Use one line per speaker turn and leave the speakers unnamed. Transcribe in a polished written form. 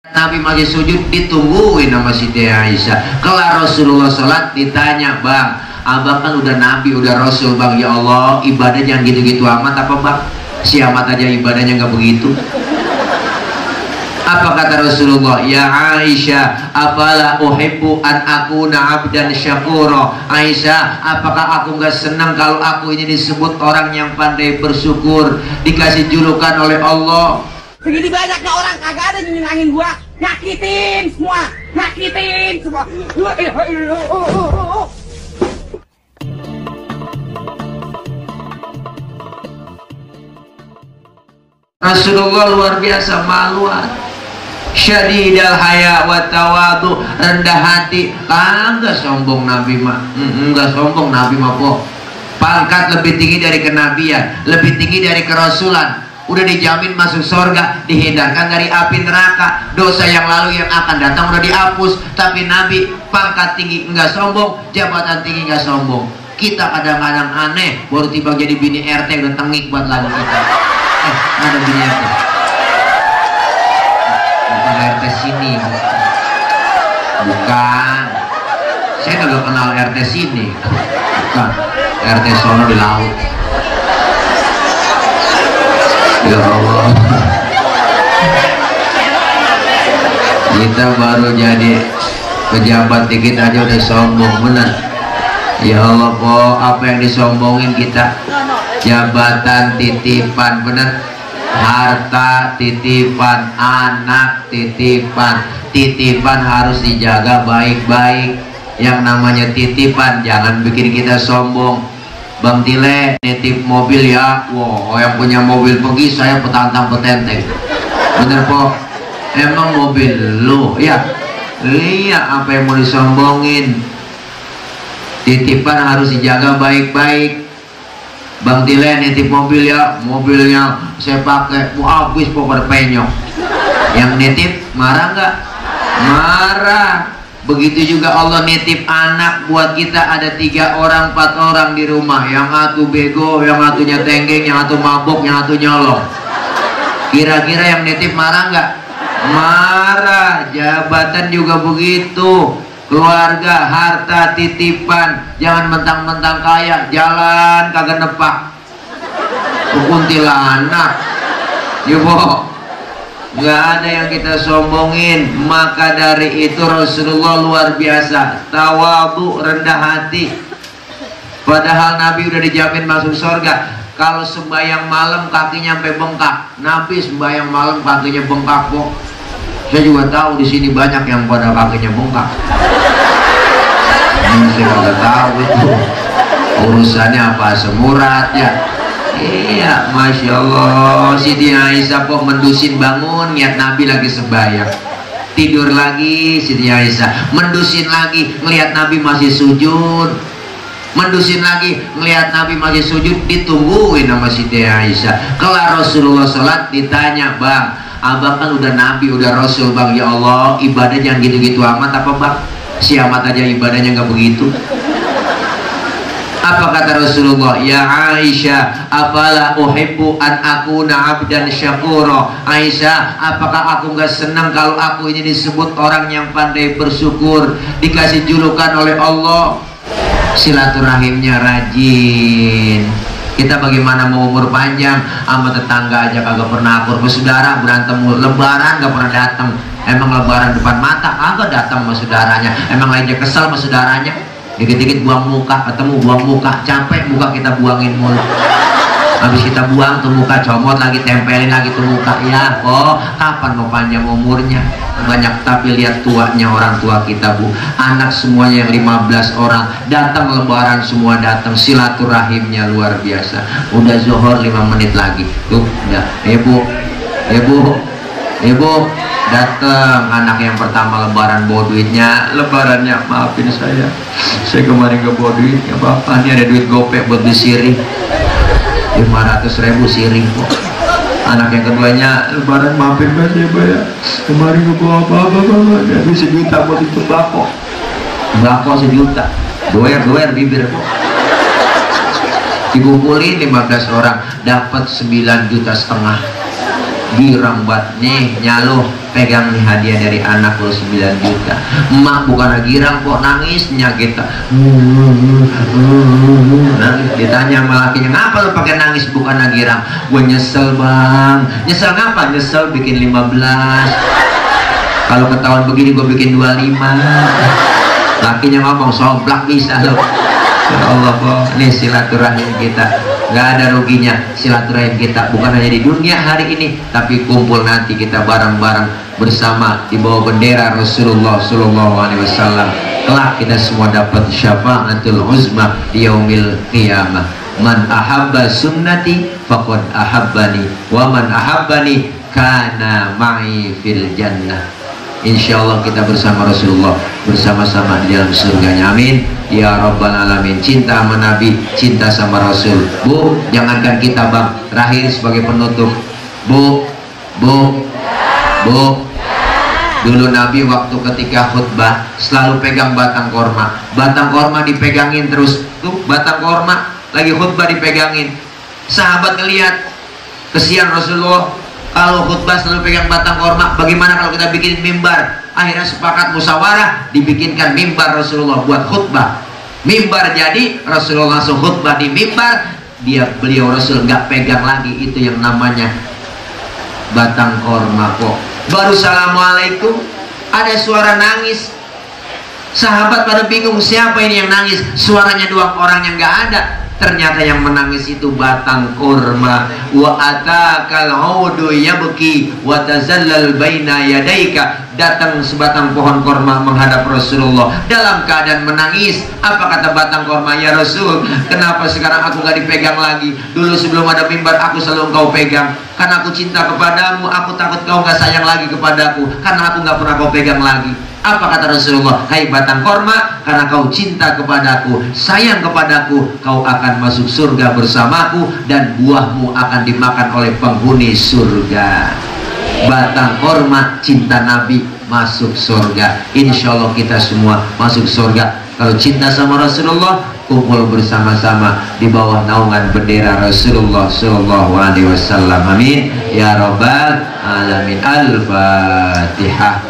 Nabi masih sujud ditungguin sama Siti Aisyah. Kelar Rasulullah sholat ditanya, bang, abang kan udah Nabi, udah Rasul bang, ya Allah ibadah jangan gitu-gitu amat apa bang? Si amat aja ibadahnya nggak begitu. Apa kata Rasulullah? Ya Aisyah, apalah uhibbu an akuna abdan syakura. Aisyah, apakah aku nggak senang kalau aku ini disebut orang yang pandai bersyukur, dikasih julukan oleh Allah?
Segini banyaknya orang kagak ada yang nyenangin gua, nyakitin semua.
Rasulullah luar biasa maluan, syadidal haya wa tawadu, rendah hati, kagak sombong Nabi mah, enggak sombong Nabi mah po. Pangkat lebih tinggi dari kenabian, lebih tinggi dari kerasulan. Udah dijamin masuk surga, dihindarkan dari api neraka, dosa yang lalu yang akan datang udah dihapus. Tapi Nabi pangkat tinggi enggak sombong, jabatan tinggi enggak sombong. Kita kadang-kadang aneh, baru tiba jadi bini RT udah tengik buat lagu kita. Ada bini RT, bukan RT sini, bukan, saya kagak kenal RT sini, bukan RT sono di laut. Ya Allah, kita baru jadi pejabat dikit aja udah sombong bener. Ya Allah kok apa yang disombongin kita? Jabatan titipan bener, harta titipan, anak titipan. Titipan harus dijaga baik-baik. Yang namanya titipan jangan bikin kita sombong. Bang Tile nitip mobil ya, wow, yang punya mobil pergi, saya petantang petenteng. Bener po? Emang mobil lu ya? Iya, apa yang mau disombongin? Titipan harus dijaga baik-baik. Bang Tile nitip mobil ya, mobilnya saya pakai, mau habis pokoknya penyok. Yang nitip marah nggak? Marah. Begitu juga Allah nitip anak buat kita, ada 3 orang 4 orang di rumah, yang satu bego, yang satunya tenggeng, yang satu mabok, yang satu nyolong. Kira-kira yang nitip marah nggak? Marah. Jabatan juga begitu, keluarga, harta titipan. Jangan mentang-mentang kaya jalan kagak nepak kuntilanak ya boh. Nggak ada yang kita sombongin. Maka dari itu Rasulullah luar biasa tawadhu, rendah hati. Padahal Nabi udah dijamin masuk surga. Kalau sembahyang malam kakinya sampai bengkak, Nabi sembahyang malam kakinya bengkak kok. Saya juga tahu di sini banyak yang pada kakinya bengkak. Saya nggak tahu itu urusannya apa, semurat ya. Iya, Masya Allah. Siti Aisyah kok mendusin bangun, niat Nabi lagi sembahyang. Tidur lagi Siti Aisyah, mendusin lagi, ngelihat Nabi masih sujud. Mendusin lagi, ngelihat Nabi masih sujud, ditungguin sama Siti Aisyah. Kelar Rasulullah sholat ditanya, bang, abang kan udah Nabi, udah Rasul bang, ya Allah ibadah jangan gitu-gitu amat apa bang? Si amat aja ibadahnya nggak begitu. Apa kata Rasulullah? Ya Aisyah, apalah uhibbu an akuna abdan syakura. Aisyah, apakah aku nggak senang kalau aku ini disebut orang yang pandai bersyukur, dikasih julukan oleh Allah? Silaturahimnya rajin. Kita bagaimana mau umur panjang, sama tetangga aja kagak pernah akur, saudara berantem lebaran gak pernah datang. Emang lebaran depan mata kagak datang sama saudaranya. Emang aja kesel sama saudaranya. Dikit-dikit buang muka, ketemu buang muka, capek muka kita buangin mulu. Habis kita buang tuh muka, comot lagi, tempelin lagi tuh muka. Ya kok kapan mau panjang umurnya? Banyak. Tapi lihat tuanya orang tua kita bu, anak semuanya yang 15 orang datang lebaran, semua datang, silaturahimnya luar biasa. Udah zuhur 5 menit lagi tuh udah, ibu datang anak yang pertama lebaran bawa duitnya. Lebarannya maafin saya kemarin gak bawa duit, ya bapak ini ada duit gopek buat beli sirih 500.000 sirih kok. Anak yang keduanya lebaran maafin mas ya pak ya, kemarin gak bawa apa-apa bapak, jadi 1 juta buat itu bako 1 juta, doer bibir kok. Dikumpulin 15 orang dapat 9,5 juta. girang buat nih nyalo pegang nih hadiah dari anak lo 9 juta. Emak bukan girang kok nangisnya kita. Nangis. Ditanya sama lakinya, ngapa lo pakai nangis bukan girang? Gue nyesel bang. Nyesel ngapa? Nyesel bikin 15. Kalau ketahuan begini gue bikin 25. Lakinya ngomong soblak bisa lo. Ya Allah kok, ini silaturahim kita nggak ada ruginya. Silaturahim kita bukan hanya di dunia hari ini, tapi kumpul nanti kita bareng-bareng bersama di bawah bendera Rasulullah Sallallahu Alaihi Wasallam. Kelak kita semua dapat syafaatul uzma di yaumil qiyamah. Man ahabba sunnati faqad ahabbani wa man ahabbani kana ma'i fil jannah. Insyaallah kita bersama Rasulullah, bersama-sama di dalam surganya. Amin ya rabbal alamin. Cinta sama Nabi, cinta sama Rasul. Bu, jangankan kita bang, terakhir sebagai penutup. Bu, dulu Nabi waktu ketika khutbah selalu pegang batang korma. Batang korma dipegangin terus. Tuh batang korma lagi khutbah dipegangin. Sahabat ngelihat, kesian Rasulullah kalau khutbah selalu pegang batang korma. Bagaimana kalau kita bikin mimbar? Akhirnya sepakat musyawarah, dibikinkan mimbar Rasulullah buat khutbah. Mimbar jadi, Rasulullah langsung khutbah di mimbar. Beliau Rasul nggak pegang lagi itu yang namanya batang korma kok. Baru assalamualaikum ada suara nangis. Sahabat pada bingung, siapa ini yang nangis? Suaranya dua orang yang nggak ada. Ternyata yang menangis itu batang korma. Wa atakal audu yabki wa tazallal baina yadaika. Datang sebatang pohon korma menghadap Rasulullah dalam keadaan menangis. Apa kata batang korma? Ya Rasul, kenapa sekarang aku gak dipegang lagi? Dulu sebelum ada mimbar aku selalu engkau pegang. Karena aku cinta kepadamu, aku takut kau gak sayang lagi kepadaku. Karena aku gak pernah kau pegang lagi. Apa kata Rasulullah? Hai batang korma, karena kau cinta kepadaku, sayang kepadaku, kau akan masuk surga bersamaku dan buahmu akan dimakan oleh penghuni surga. Batang korma, cinta Nabi, masuk surga. Insya Allah kita semua masuk surga. Kalau cinta sama Rasulullah, kumpul bersama-sama di bawah naungan bendera Rasulullah Sallallahu Alaihi Wasallam. Amin ya rabbal alamin. Al-Fatihah.